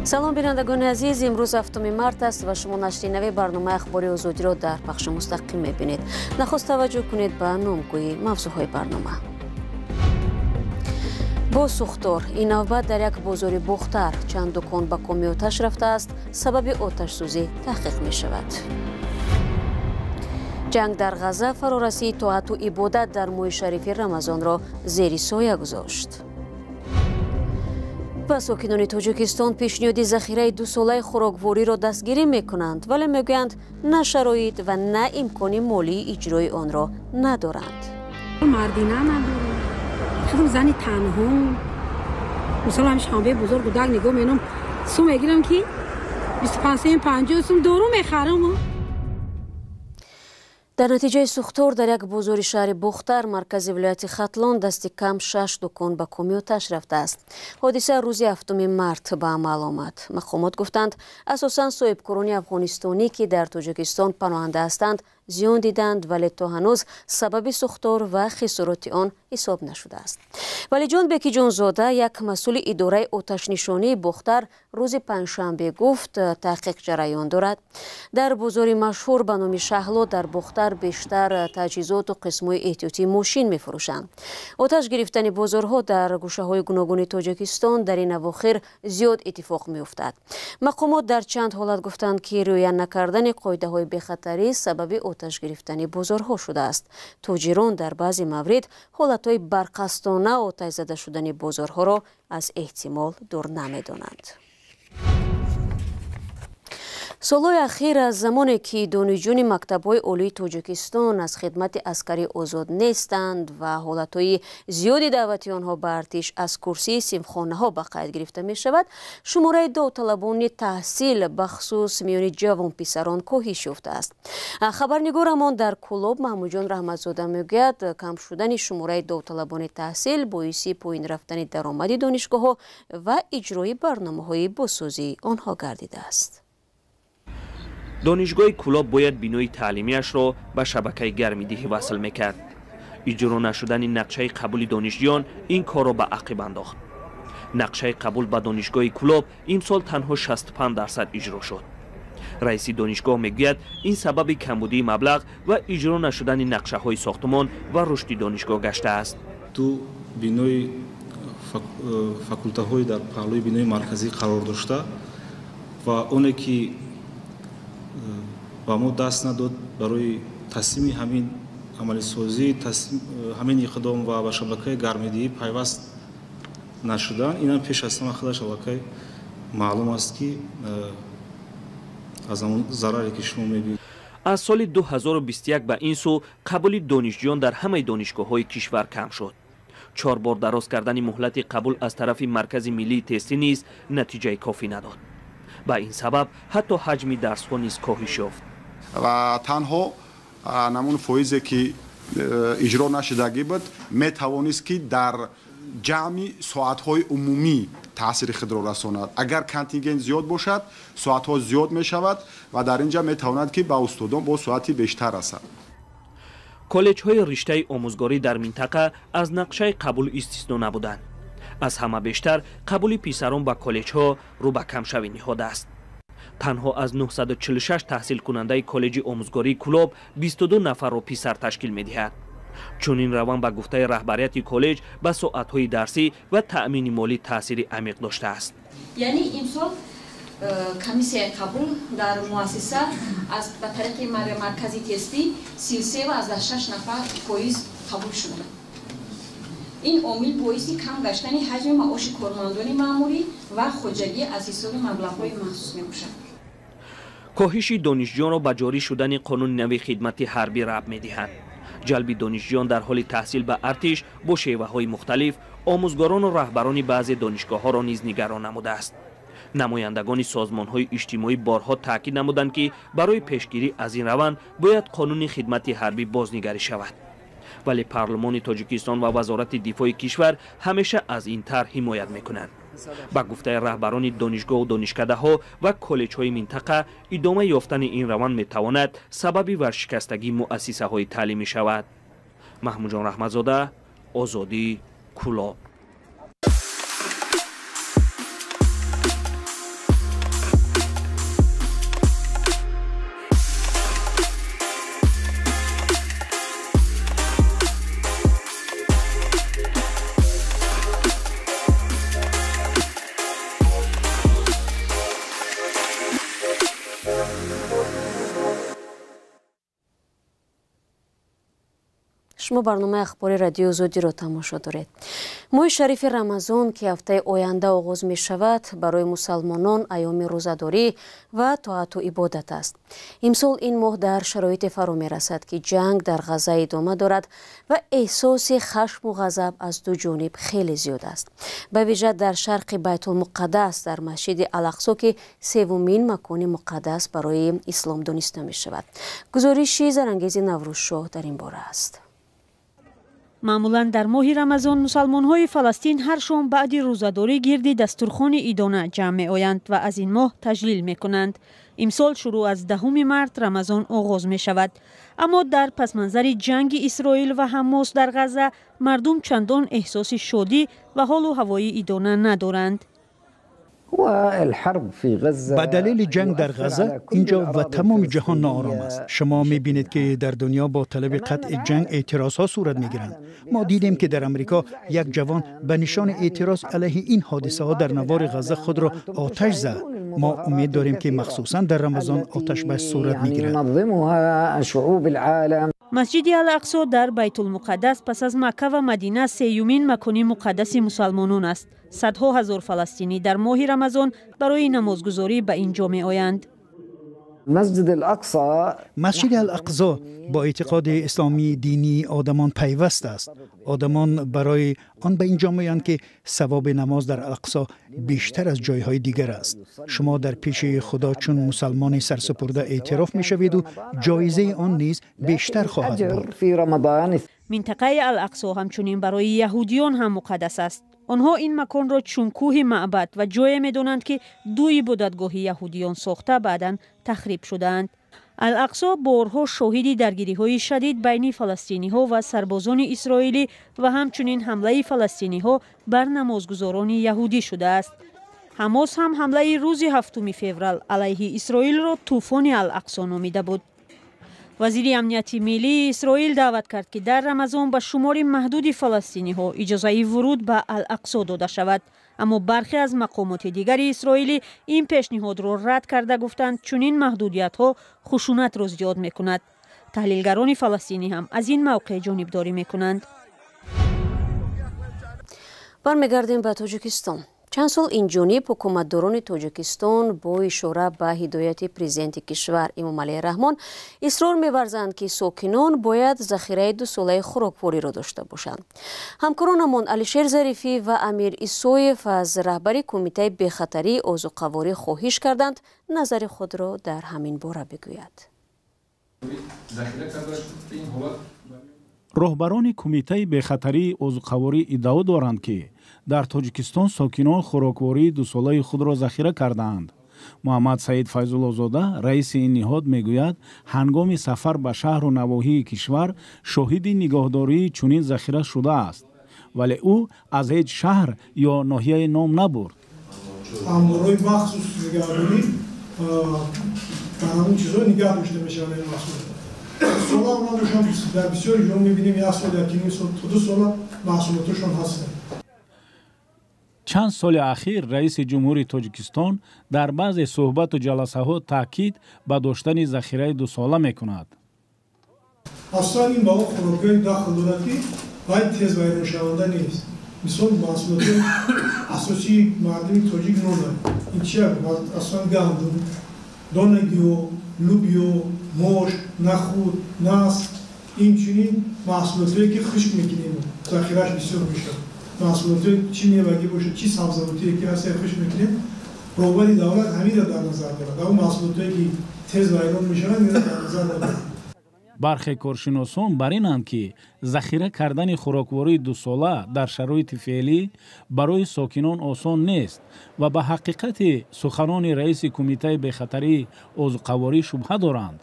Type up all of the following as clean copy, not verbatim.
Салом, бинандагони азиз. Имрӯз 7 март аст ва шумо нашри нави барномаи ахбори Озодиро дар пахши мустақим мебинед. Нахуст таваҷҷӯҳ кунед ба номгӯи мавзӯъҳои барнома. Бо сӯхтор ин навбат дар як бозори Бохтар чанд дукон ба коми оташ рафтааст. Сабаби оташсӯзӣ таҳқиқ мешавад. Ҷанг дар Ғазза фарорасии тоату ибодат дар моҳи шарифи Рамазонро зери соя гузошт. Ва сокинони Тоҷикистон пешниҳоди захираи дусолаи хӯроквориро дастгирӣ мекунанд, вале мегӯянд на шароит ва на имкони молии иҷрои онро надоранд. Мардина надорам, худам зани танҳо. Мисол ҳам шанбе бузург гудак нигоҳ менам, сум мегирам ки 25 сум 50 сум дору мехарам. Дар натиҷаи сӯхтор дар як бозори шаҳри Бохтар, маркази вилояти Хатлон, дасти кам 6 дукон ба коми оташ рафтааст. Ҳодиса рӯзи 7 март ба амал омад. Мақомот гуфтанд, асосан соҳибкорони афғонистонӣ, ки дар Тоҷикистон паноҳанда ҳастанд, зиён диданд, вале то ҳанӯз сабаби сӯхтор ва хисороти он ҳисоб нашудааст. Валиҷон Бекиҷонзода, як масъули идораи оташнишонии Бохтар, рӯзи панҷшанбе гуфт, таҳқиқ ҷараён дорад. Дар бозори машҳур ба номи Шаҳло дар Бохтар бештар таҷҳизоту қисмҳои эҳтиётии мошин мефурӯшанд. Оташ гирифтани бозорҳо дар гӯшаҳои гуногуни Тоҷикистон дар ин авохир зиёд иттифоқ меуфтад. Мақомот дар чанд ҳолат гуфтанд, ки риоя накардани қоидаҳои бехатарӣ сабаби оташ гирифтани бозорҳо шудааст. Тоҷирон дар баъзе маврид ҳолатҳои барқастона оташ зада шудани бозорҳоро аз эҳтимол дур намедонанд. Солҳои ахир аз замоне ки донишҷӯёни мактабҳои олии Тоҷикистон аз хидмати аскарӣ озод нестанд ва ҳолатҳои зиёди даъвати онҳо ба артиш аз курсии синфхонаҳо ба қайд гирифта мешавад, шумораи довталабони таҳсил бахусус миёни ҷавонписарон коҳиш ёфтааст. Хабарнигорамон дар Кӯлоб Маҳмудҷон Раҳматзода мегӯяд, кам шудани шумораи довталабони таҳсил боиси поин рафтани даромади донишгоҳҳо ва иҷрои барномаҳои бозсозии онҳо гардидааст. Донишгоҳи Кӯлоб бояд бинои таълимияшро ба шабакаи гармидиҳӣ васл мекард. Иҷро нашудани нақшаи қабули донишҷӯён ин корро ба ақиб андохт. Нақшаи қабул ба донишгоҳи Кӯлоб имсол танҳо 65% иҷро шуд. Раиси донишгоҳ мегӯяд, ин сабаби камбудии маблағ ва иҷро нашудани нақшаҳои сохтумон ва рушди донишгоҳ гаштааст. Ду бинои факултаҳои дар паҳлӯи бинои марказӣ қарор дошта ва оне ки ба мо даст надод барои таслими ҳамин амалисозӣ, ҳамин иқдом ва ба шабакаи гармидиҳӣ пайваст нашудан, инам пеш аз ҳама худаш аллакай маълум аст, ки аз ҳамон зараре ки шумо мебинед. Аз соли 2021 ба ин сӯ қабули донишҷӯён дар ҳамаи донишгоҳҳои кишвар кам шуд. 4 бор дароз кардани муҳлати қабул аз тарафи Маркази миллии тестӣ низ натиҷаи кофӣ надод. Ба ин сабаб ҳатто ҳаҷми дарсҳо низ коҳиш ёфт. Ва танҳо намун фоизе ки иҷро нашудагӣ буд, метавонист ки дар ҷамъи соатҳои умумӣ таъсири худро расонад. Агар контингент зиёд бошад, соатҳо зиёд мешавад ва дар ин ҷа метавонад ки ба устодон бо соати бештар расад. Коллеҷҳои риштаи омӯзгорӣ дар минтақа аз нақшаи қабул истисно набуданд. Аз ҳама бештар қабули писарон ба коллеҷҳо рӯ ба камшавӣ ниҳодааст. Танҳо аз 946 таҳсилкунандаи коллеҷи омӯзгории Кӯлоб 22 нафарро писар ташкил медиҳад. Чунин раванд ба гуфтаи раҳбарияти коллеҷ ба соатҳои дарсӣ ва таъмини молӣ таъсири амиқ доштааст. Яъне имсол комиссияи қабул дар муассиса аз ба тариқи маркази тестӣ 33,6 нафар фоиз қабул шуданд. Ин омил боиси кам гаштани ҳаҷми маоши кормандони маъмурӣ ва хоҷагӣ аз ҳисоби маблағҳои махсус мебошад. Коҳиши донишҷӯёнро ба ҷорӣ шудани қонуни нави хидмати ҳарбӣ рабт медиҳанд. Ҷалби донишҷӯён дар ҳоли таҳсил ба артиш бо шеваҳои мухталиф омӯзгорону раҳбарони баъзе донишгоҳҳоро низ нигарон намудааст. Намояндагони созмонҳои иҷтимоӣ борҳо таъкид намуданд, ки барои пешгирӣ аз ин раванд бояд қонуни хидмати ҳарбӣ бознигарӣ шавад. Вале парлумони Тоҷикистон ва Вазорати дифои кишвар ҳамеша аз ин тарҳ ҳимоят мекунанд. Ба гуфтаи раҳбарони донишгоҳу донишкадаҳо ва коллеҷҳои минтақа, идома ёфтани ин раванд метавонад сабаби варшикастагии муассисаҳои таълимӣ шавад. Маҳмудҷон Раҳматзода, Озодӣ, Кӯлоб. Шумо барномаи ахбори Радиои Озодиро тамошо доред. Моҳи шарифи Рамазон, ки ҳафтаи оянда оғоз мешавад, барои мусалмонон айёми рӯзадорӣ ва тоату ибодат аст. Имсол ин моҳ дар шароите фаро мерасад, ки ҷанг дар Ғазза идома дорад ва эҳсоси хашму ғазаб аз ду ҷониб хеле зиёд аст. Ба вижа дар шарқи Байтулмуқаддас, дар масҷиди Алақсо, ки севумин макони муқаддас барои ислом дониста мешавад. Гузориши Зарангези Наврӯзшоҳ дар ин бора аст. Маъмулан дар моҳи Рамазон мусалмонҳои Фаластин ҳар шом баъди рӯзадорӣ гирди дастурхони идона ҷамъ меоянд ва аз ин моҳ таҷлил мекунанд. Имсол шурӯъ аз 10 март Рамазон оғоз мешавад. Аммо дар пасманзари ҷанги Исроил ва Ҳамос дар Ғазза мардум чандон эҳсоси шодӣ ва ҳолу ҳавои идона надоранд. Ба далели ҷанг дар Ғазза инҷо ва тамоми ҷаҳон ноором аст. Шумо мебинед, ки дар дунё бо талаби қатъи ҷанг эътирозҳо сурат мегиранд. Мо дидем, ки дар Амрико як ҷавон ба нишони эътироз алайҳи ин ҳодисаҳо дар навори Ғазза худро оташ зад. Мо умед дорем, ки махсусан дар Рамазон оташбас сурат мегирад. Масҷиди Ал-Ақсо дар Байтулмуқаддас пас аз Макка ва Мадина сеюмин макони муқаддаси мусалмонон аст. Садҳо ҳазор фаластинӣ дар моҳи Рамазон барои намозгузорӣ ба ин ҷо меоянд. Масҷиди Ал-Ақсо бо эътиқоди исломии динии одамон пайваст аст. Одамон барои он ба ин ҷо меоянд, ки савоби намоз дар Ақсо бештар аз ҷойҳои дигар аст. Шумо дар пеши Худо чун мусалмони сарсупурда эътироф мешаведу ҷоизаи он низ бештар хоҳад буд. Минтақаи Ал-Ақсо ҳамчунин барои яҳудиён ҳам муқаддас аст. Онҳо ин маконро чун кӯҳи маъбад ва ҷое медонанд, ки ду ибодатгоҳи яҳудиён сохта баъдан тахриб шудаанд. Ал-Ақсо борҳо шоҳиди даргириҳои шадид байни фаластиниҳо ва сарбозони исроилӣ ва ҳамчунин ҳамлаи фаластиниҳо бар намозгузорони яҳудӣ шудааст. Ҳамос ҳам ҳамлаи рӯзи 7 феврал алайҳи Исроилро тӯфони Ал-Ақсо номида буд. Вазири амнияти миллии Исроил даъват кард, ки дар Рамазон ба шумори маҳдуди фаластиниҳо иҷозаи вуруд ба Ал-Ақсо дода шавад. Аммо бархе аз мақомоти дигари исроилӣ ин пешниҳодро рад карда гуфтанд, чунин маҳдудиятҳо хушунатро зиёд мекунад. Таҳлилгарони фаластинӣ ҳам аз ин мавқеъ ҷонибдорӣ мекунанд. Бармегардем ба Тоҷикистон. Чанд сол инҷониб ҳукуматдорони Тоҷикистон бо ишора ба ҳидояти президенти кишвар Эмомалӣ Раҳмон исрор меварзанд, ки сокинон бояд захираи дусолаи хӯроквориро дошта бошанд. Ҳамкоронамон Алишер Зарифӣ ва Амир Исоев аз раҳбари Кумитаи бехатарии озуқаворӣ хоҳиш карданд, назари худро дар ҳамин бора бигӯяд. Роҳбарони Кумитаи бехатарии озуқаворӣ иддао доранд, ки дар Тоҷикистон сокинон хӯроквории дусолаи худро захира кардаанд. Муҳаммад Саид Файзуллозода, раиси ин ниҳод, мегӯяд, ҳангоми сафар ба шаҳру навоҳии кишвар шоҳиди нигоҳдории чунин захира шудааст, вале ӯ аз ҳеҷ шаҳр ё ноҳияе ном набурд. Амборҳои махсус нигаҳдорӣ дар ҳамон чизҳо нигаҳ дошта мешаванд ин маҳсулот. Сола набошанд, дар бисёри ҷо мебинем, як сол, як ним сол, то 2 сола маҳсулоташон ҳастанд. Чанд соли ахир раиси ҷумҳури Тоҷикистон дар баъзе суҳбату ҷаласаҳо таъкид ба доштани захираи дусола мекунад. Асосан ин ба он хӯрокҳое дахл дорад, ки вай тез вайроншаванда нест. Мисол, маҳсулоти асосии мардуми тоҷик нонанд. Ин чи асосан гандум, донагиҳо, лубиё, мош, нахӯд, нас, инчунин маҳсулотое ки хушк мекунем, захирааш бисёр мешавад. Маҳсулотое чи мевагӣ бошад, чи сабзавотие ки ҳаст, хушк мекунем. Роҳбари давлат ҳаминро дар назар дорад. Он маҳсулотое ки тез вайрон мешаванд, инро дар назар дорад. Бархе коршиносон бар инанд, ки захира кардани хӯроквории дусола дар шароити феълӣ барои сокинон осон нест ва ба ҳақиқати суханони раиси Кумитаи бехатарии озуқаворӣ шубҳа доранд.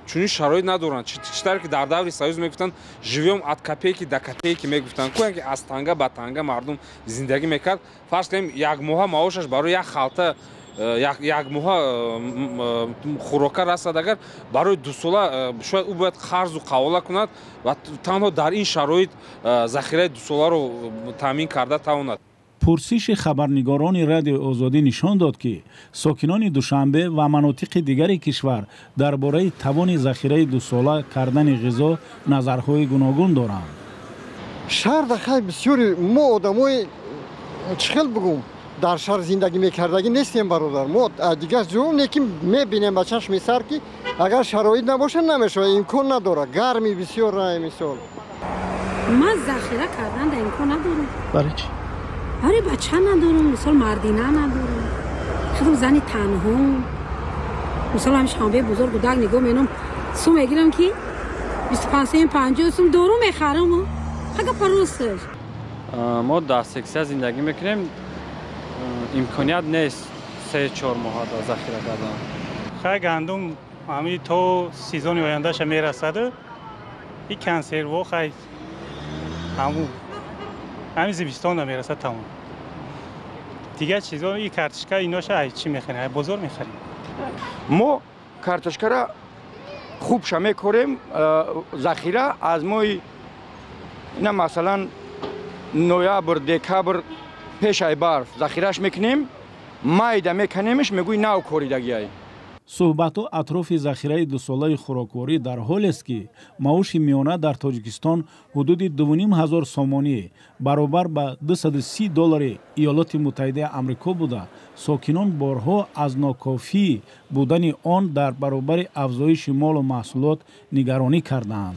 Чунин шароит надоранд. Чӣ тавре ки дар даври Союз мегуфтанд, живём от копейки до копейки мегуфтанд, кӯян ки аз танга ба танга мардум зиндагӣ мекард. Фарз кунем, як моҳа маошаш барои як халта, як моҳа хӯрока расад, агар барои дусола шояд ӯ бояд қарзу қавола кунад ва танҳо дар ин шароит захираи дусоларо таъмин карда тавонад. Пурсиши хабарнигорони Радиои Озодӣ нишон дод, ки сокинони Душанбе ва манотиқи дигари кишвар дар бораи тавони захираи дусола кардани ғизо назарҳои гуногун доранд. Шаҳр да хай бисёри мо одамои чӣ хел бигӯм, дар шаҳр зиндагӣ мекардагӣ нестем, бародар. Мо дигар ҷо лекин мебинем ба чашми сар, ки агар шароит набошад, намешавад, имкон надорад, гарми бисёр мисол. Ман захира кардан да имкон надорам. Барои чӣ? Барои бача надорам, мисол мардина надорам, худам зани танҳо. Мисол ҳами шанбе бузург гудак нигоҳ менам, сум мегирам ки 25 50 сум дору мехарам, ага паросташ. Мо дар сексия зиндагӣ мекунем, имконият нест 3-4 моҳа захира кардан. Хай гандум ҳами то сезони ояндаша мерасаду и консерво хай ҳаму ҳами зимистонда мерасад, тамом. Дигар чизо и картошка иноша ай чӣ мехарем, ай бозор мехарем. Мо картошкара хубша мекорем, захира аз моҳи ина масалан ноябр, декабр пешай барф захираш мекунем, майда меканемш, мегӯй нав коридагиай. Суҳбатҳо атрофи захираи дусолаи хӯрокворӣ дар ҳолест, ки маоши миёна дар Тоҷикистон ҳудуди 2500 сомонӣ баробар ба 230 доллари Иёлоти Муттаҳидаи Амрико буда, сокинон борҳо аз нокофӣ будани он дар баробари афзоиши молу маҳсулот нигаронӣ кардаанд.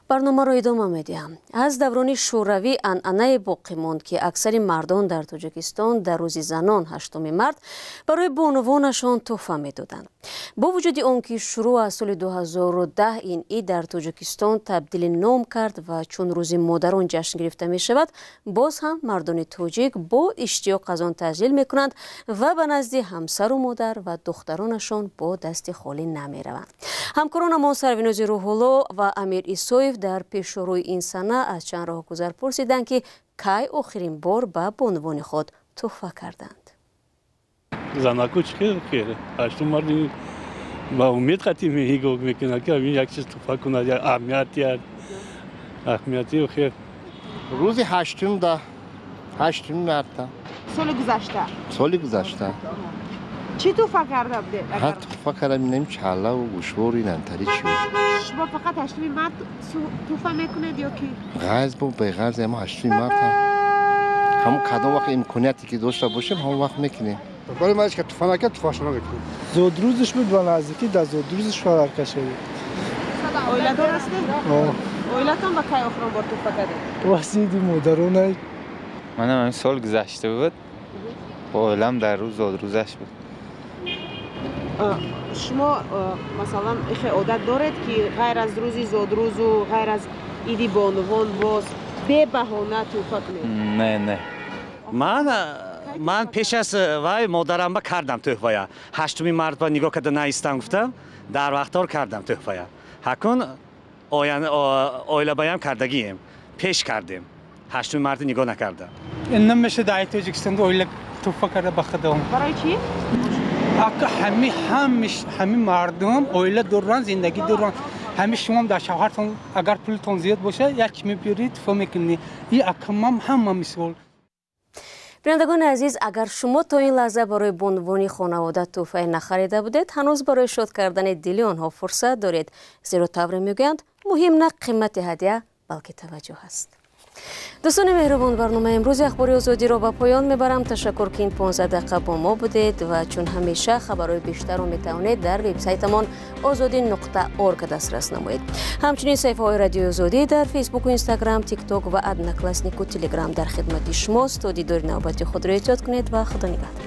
Барномаро идома медиҳам. Аз даврони шӯравӣ анъанае боқӣ монд, ки аксари мардон дар Тоҷикистон дар рӯзи занон 8 март барои бонувонашон тӯҳфа медоданд. Бо вуҷуди он ки шурӯъ аз соли 2010 ин ид дар Тоҷикистон табдили ном кард ва чун рӯзи модарон ҷашн гирифта мешавад, боз ҳам мардони тоҷик бо иштиёқ аз он таҷлил мекунанд ва ба назди ҳамсару модар ва духтаронашон бо дасти холӣ намераванд. Ҳамкоронамон Сарвинози Рӯҳулло ва Амир Исоев дар пешрӯи ин сана аз чанд роҳгузар пурсиданд, ки кай охирин бор ба бонувони худ тӯҳфа карданд. Занаку чӣ хел ҳаштум март ба умед қатӣ мегоҳ мекунад, ки ҳамин як чиз тӯҳфа кунад, як аҳамият як аҳамияти хел. Рӯзи ҳаштум марта. Соли гузашта. Соли гузашта. Чӣ тӯҳфа карда будед? Ҳа, тӯҳфа карда будем чаллаву гӯшвору инантари чӣ. Шумо фақат 8 март тӯҳфа мекунед ё ки? Ғарз бо беғарз ҳама 8 март ҳам. Ҳамон кадом вақт имконияте ки дошта бошем, ҳамон вақт мекунем. Барои ман ҳеч ка тӯҳфа накард, тӯҳфаашо намекунем. Зодрӯзаш буд ба наздикӣ, дар зодрӯзаш фарар кашидем. Оиладор ҳастед? Оилатон ба кай охирон бор тӯҳфа кардед? Васиди модаронай. Манам ҳамин сол гузашта буд. Бо оилам дар рӯз зодрӯзаш буд. Шумо масалан ихе одат доред, ки ғайр аз рӯзи зодрӯзу ғайр аз иди бонувон боз бебаҳона тӯҳфа кунед? Не, не. Ман пеш аз вай модарамба кардам тӯҳфая. 8 март ба нигоҳ карда наистам гуфтам, дар вақтор кардам тӯҳфая. Ҳакун оилабаям кардагием, пеш кардем. 8 март нигоҳ накардам. Намеша дар Тоҷикистон оила тӯҳфа карда ба худам. Барои чӣ? Ҳами мардум оила доранд, зиндагӣ доранд. Ҳами шумом дар шавҳартон агар пултон зиёд бошад, як чӣ мебиёред, тӯҳфа мекунед. И акамам ҳама мисол. Бинандагони азиз, агар шумо то ин лаҳза барои бонувони хонавода тӯҳфае нахарида будед, ҳанӯз барои шод кардани дили онҳо фурсат доред, зеро тавре мегӯянд, муҳим на қимати ҳадя, балки таваҷҷӯҳ аст. Дӯстони меҳрубон, барномаи имрӯзи Ахбори Озодиро ба поён мебарам. Ташаккур, ки ин 15 дақиқа бо мо будед ва чун ҳамеша хабарҳои бештарро метавонед дар вебсайтамон ozodi.org дастрас намоед. Ҳамчунин саҳифаҳои Радиои Озодӣ дар Фейсбуку, Инстаграм, Тикток ва Однокласснику, Телеграм дар хидмати шумост. То дидори навбати худро эҳтиёт кунед ва Худо нигаҳдор.